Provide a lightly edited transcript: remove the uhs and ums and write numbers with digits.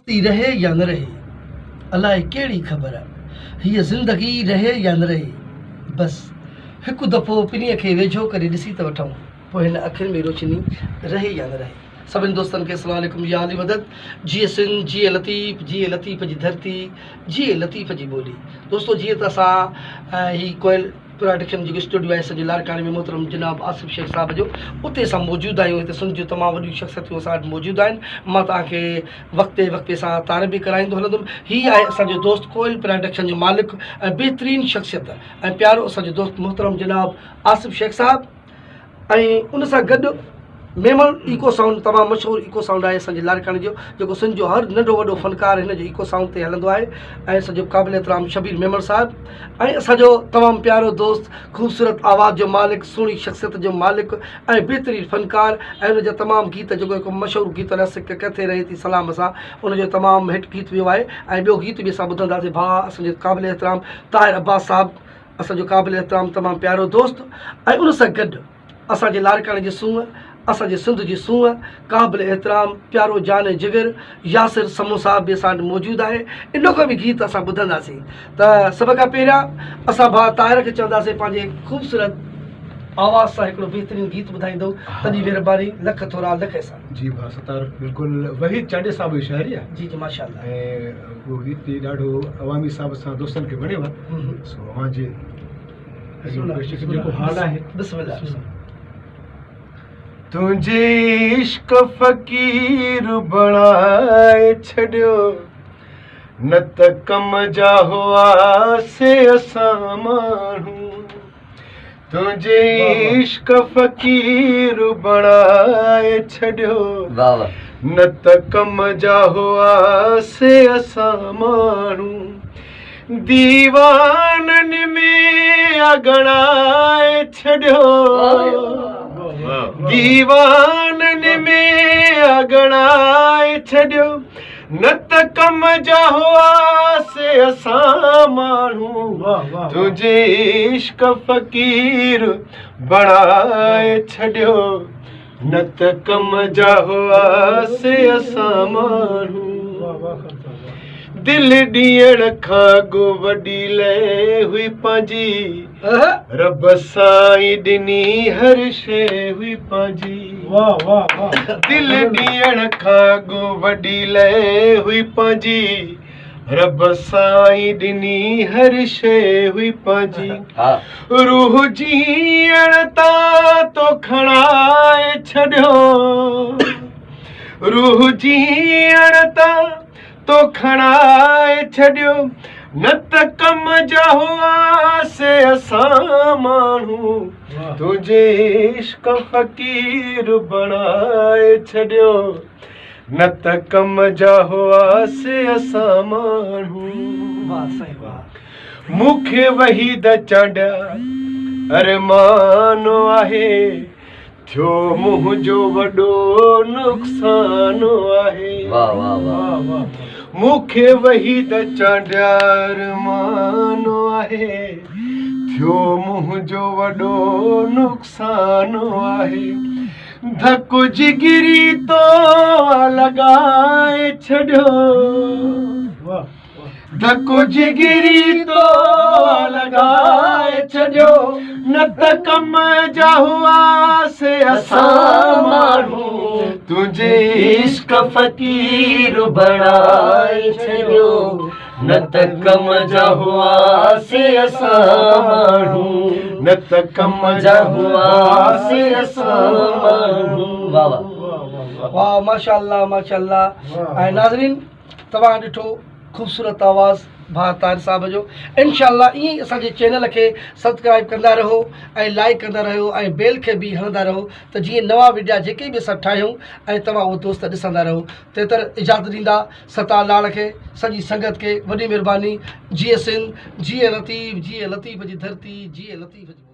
رهي يا نه رهي الائي ڪهڙي خبر هيء زندگي رهي يا نه رهي بس هڪ دفعو پرينء کي ويجهو ڪري ڏسي ته وٺون پوء هن اکين ۾ روشني رهي يا نه رهي. سڀني دوستن کي اسلام عليڪم يا علي مدد جيئي سنڌ جيئي لطيف جيئي لطيف جي ڌرتي جيئي لطيف جي ٻولي دوستو جيئن ته اسان هي ڪوئل پراڊڪشن جيڪو اسٽوڊيو آهي سڄي لاڙڪاڻي ۾ محترم جناب آصف شيخ صاحب جو اتي اسان موجود آهيون هتي سنڌ جون تمام وڏيون شخصيتون اسان وٽ موجود آهن مان توهان کي وقفي وقفي سان تعارف به ڪرائيندو هلندم هي آهي اسان جو دوست ڪوئل پراڊڪشن جو مالڪ ۽ بهترين شخصيت ۽ پيارو اسان جو دوست محترم جناب آصف شيخ صاحب ۽ ان سان گڏ ميمڻ ايڪو سائونڊ تمام مشهور ايڪو سائونڊ آهي اسان جي لاڙڪاڻي جو جيڪو سنڌ جو هر ننڍو وڏو فنڪار هن جو ايڪو سائونڊ تي هلندو آهي ۽ اسان جو قابل احترام شبير ميمڻ صاحب ۽ اسان جو تمام پيارو دوست خوبصورت آواز جو مالڪ سهڻي شخصيت جو مالڪ ۽ بهترين فنڪار ۽ ان جا تمام گيت جيڪو هڪ مشهور گيت آهي سڪ ڪٿي رهي ٿي سلام سان ان جو تمام هٽ گيت ويو آهي ۽ ٻيو گيت به اسان ٻڌنداسين ڀاء اسان جو قابل احترام طاهر عباس صاحب اسان جو قابل احترام تمام پيارو دوست ۽ ان سان گڏ اسان جي لاڙڪاڻي جي سونهن اسان جي سنڌ جي سونهن قابل احترام پيارو جان ۽ جگر ياسر سمون صاحب به اسان وٽ موجود آهي ان کان به گيت اسان ٻڌنداسين ته سڀ کان پهريان اسان ڀاء طاهر کي چونداسين پنهنجي خوبصورت آواز سان هڪڙو بهترين گيت ٻڌائيندو تڏهن مهرباني لک ٿورا لک احسان. جي ڀاء ستار بلڪل وحيد چانڊيي صاحب جي شاعري آهي. جي جي ماشاء الله. ۽ اهو گيت به ڏاڍو عوامي حساب سان دوستن کي وڻيو آهي. سو اوهان جي جيڪو حال آهي. بسم الله. تنهنجي عشق فقير بڻائي ڇڏيو نه ته ڪم جا هئا سي اسان ماڻهو. تنهنجي عشق فقير بڻائي ڇڏيو نه ته ڪم جا هئا سي اسان ماڻهو ديوانن ۾ اڳڻائي ڇڏيو ديوانن ۾ اڳڻائي ڇڏيو نه ته ڪم جا هئاسي اسان ماڻهو تنهنجي عشق فقير بڻائي ڇڏيو نه ته ڪم جا هئاسي اسان ماڻهو دل ڏيڻ کان اڳ وڏي لئي هئي پنهنجي رب سائين ڏني هر شيء هئي پنهنجي دل ڏيڻ کان اڳ وڏي لئي هئي پنهنجي رب سائين ڏني هر شيء هئي پنهنجي روح جيئڻ تان تو کڻائي ڇڏيو روح جيئڻ تان تو کڻائي ڇڏيو نه ته ڪم جا هئاسي اسان ماڻهو تنهنجي عشق فقير بڻائي ڇڏيو نه ته ڪم جا هئاسي اسان ماڻهو مون کي وحيد چانڊيا ارمان آهي ٿيو منهنجو وڏو نقصان آهي مون کي وحيد چانڊيا ارمان آهي ٿيو منهنجو وڏو نقصان آهي ڌڪ جگري تو لڳائي ڇڏيو ڌڪ جگري تو لڳائي ڇڏيو نه ته ڪم جا هئاسي اسان ماڻهو تنهنجي عشق فقير بڻائي ڇڏيو نه ته ڪم جا هئاسي اسان ماڻهو نه ته ڪم جا هئاسي اسان ماڻهو واھ واھ واھ ماشاءالله ماشاءالله ۽ ناظرين توهان ڏٺو خوبصورت آواز ڀاء طاهر صاحب جو انشاء الله ائين ئي اسان جي چينل کي سبسڪرائب ڪندا رهو ۽ لائڪ ڪندا رهيو ۽ بيل کي به هڻندا رهو ته جيئن نوان وڊيا جيڪي به اسان ٺاهيون ۽ توهان اهو دوست ڏسندا رهو تيتر اجازت ڏيندا ستار لاڙ کي سڄي سنگت کي وڏي مهرباني جيئي سنڌ جيئي لطيف جيئي لطيف جي ڌرتي جيئي لطيف جي.